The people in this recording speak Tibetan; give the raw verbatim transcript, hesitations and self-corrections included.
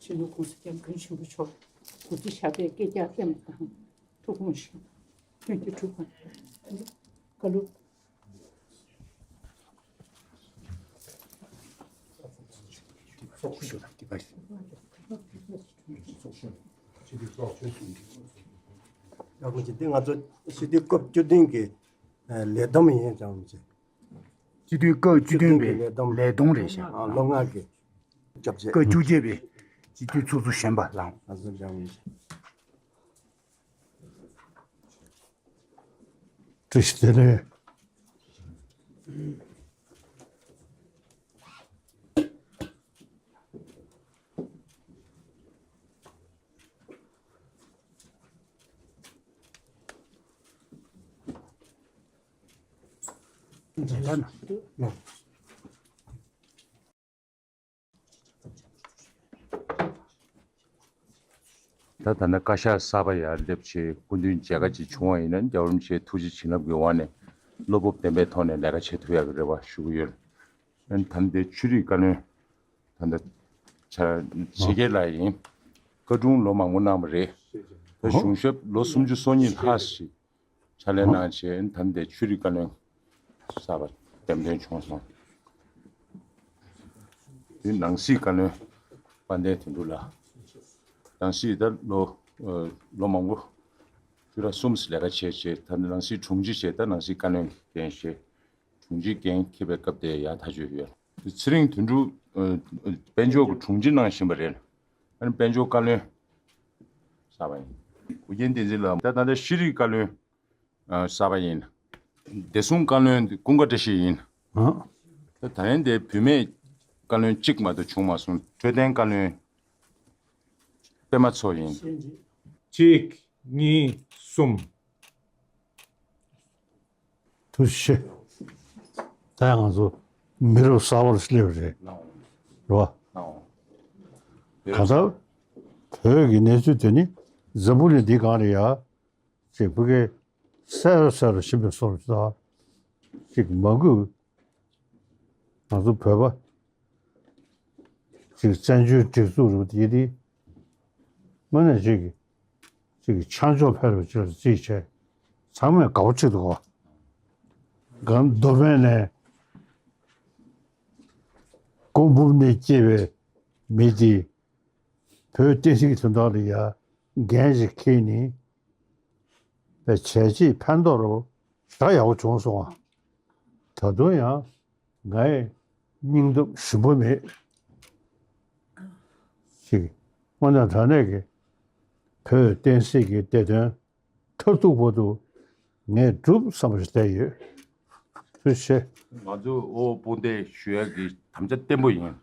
ཆེས་ལོ་གོང་ས་སྐྱབས་མགོན་ཆེན་པོ་མཆོག་གུས་བརྩི་ཞབས་པད་བསྐལ་བརྒྱར་བརྟན་པ་དང་ཐུགས་དགོངས་བཞེས། ཐུགས་རྗེ་གྲུབ་པ། བཀའ་སློབ། ཡག་པོ་བྱས། འདི་ང་ཚོ་སྤྱི་འཐུས་སྐབས་བཅུ་བདུན་གྱི་ལས་བསྡོམས་ཡིན་ཀྱང་བྱས། སྤྱི་འཐུས་སྐབས་བཅུ་བདུན་པའི་ལས་བསྡོམས་རེད་ཤག་ཨ། ལོ་ལྔ་གི་སྐབས་བཅོ་བརྒྱད་པའི་སྤྱི་འཐུས་ཚོགས་གཙོ་གཞོན་པ་ལགས། ང་ཚོ་འདྲ་བོ་ཡིན། བཀྲ་ཤིས་བདེ་ལེགས། ད་ད་ནི་བཀའ་ཤག་གསར་པ་ཡར་སླེབས་བྱས་སྐུ་མདུན་མཇལ་ཁ་ཅིག་བྱུང་བ་ཡིན་ན་རྒྱལ་བ་རིན་པོ་ཆེའི་ཐུགས་རྗེ་བྱིན་རླབས་ཀྱི་འོག་ནས་བློ་སྤོབས་ལྡན་པའི་ཐོག་ནས་ལས་ཀ་བྱེད་ཐུབ་ཡག་གི་རེ་བ་ཞུ་གི་ཡོད། ཨ་ནི་ད་ལྟའི་ཆོས་རིག་བཀའ་བློན་ད་ལྟ་ཆ་ཆེ་རྒྱལ་ལགས་ཡིན། བཀའ་དྲུང་ལོ་མང་པོ་གནང་བ་རེད། ད་གཞུང་ཞབས་ལོ་སུམ་ཅུ་སོ་གཉིས་ལྷག་ཞིག་ཕྱག་ལས་གནང་བྱས་ད་ལྟའི་ཆོས་རིག་བཀའ་བློན་གསར་པ་འདེམས་ཐོན་བྱུང་སོང་། དེ་ནང་སྲིད་བཀའ་བློན་དཔལ་ལྡན་དོན་གྲུབ་ལགས། ནང་སྲིད་ད་ལོ་ཨ་ལོ་མང་པོ་ཆུ་ར་གསུམ་ལས་ཀ་བྱས་བྱས་ད་ནང་སྲིད་དྲུང་ཆེ་བྱས་ད་ནང་སྲིད་བཀའ་བློན་འགན་བཞེས། དྲུང་ཆེ་འགན་འཁྱེར་བའི་སྐབས་དེ་ཡར་ཐག་གཅོད་ཡོད། དེ་ཚེ་རིང་དོན་གྲུབ་ཨ་དཔལ་འབྱོར་གྱི་དྲུང་ཆེ་གནང་བཞིན་པ་རེད། ཨ་ནི་དཔལ་འབྱོར་བཀའ་བློན་གསར་པ་ཡིན། ཨོ་རྒྱན་བསྟན་འཛིན་ལགས་ད་ད་ལྟ་ཤེས་རིག་བཀའ་བློན་ཨ་གསར་པ་ཡིན། བདེ་སྲུང་བཀའ་བློན་ཀུན་དགའ་བཀྲ་ཤིས་ཡིན། ཨ། ད་ད་ཡན་དེ་བུད་མེད་བཀའ་བློན་གཅིག་མ་གཏོགས་བྱུང་མ་སོང་། འཕྲོད་བསྟེན་བཀའ་བློན་པད་མ་མཚོ་ཡིན། གཅིག་གཉིས་གསུམ། ཐུགས་རྗེ་ཆེ། ད་ཡང་ང་ཚོ་མི་རབས་གསར་པར་སླེབས་རེད། རེད་བ། གང་ལྟར་བོད་ཀྱི་གནས་ཚུལ་དེ་ནི་འཛམ་བུ་གླིང་འདི་སྒང་ལ་ཡ། ཅིག་ཕ་གི་གསལ་རུ་གསལ་རུ་ཕྱིན་པའི་བཟོ་འདྲ། ཅིག་མ་གུས་ང་ཚོ་བོད་པ་ཅིག་བཙན་བྱོལ་སྒྲིག་འཛུགས་རུ་དེ་དེ་དངོས་གནས་ཅིག་ཅིག་ཆ་འཇོག་ཕེར་བ་ཅིག་ལ་རྩིས་བྱས་ཚང་མས་དགའ་པོ་བྱེད་འདུག་ག་གདོད་མའི་ནས་ཀོང་འབུམ་ནས་སྐྱེས་པའི་མི་དེ་བོད་བསྟན་སྲིད་ཀྱི་དོན་དག་ལ་ཡ་འགན་ཞིག་འཁྱེར་ནས་བྱས་རྗེས་ཕན་ཐོགས་རུ་ཞེ་དྲག་ཡག་པོ་བྱུང་སོང་བ། ད་དུང་ཡང་ངའི་སྙིང་སྟོབས་ཞུམ་པ་མེད། ཅིག་དངོས་གནས་དྲང་གནས་ཀྱི་བོད་བསྟན་སྲིད་ཀྱི་བདེ་དོན་མཐར་ཐུག་བར་དུ་ངས་སྒྲུབ་བསམ་པ་ཞིག་བསྡད་ཡོད། ཐུགས་རྗེ་ཆེ། ང་ཚོ་ཨོ་དཔུང་སྡེ་ཞུ་ཡག་གི་དམ་བཅའ་བརྟན་པོ་ཡིན།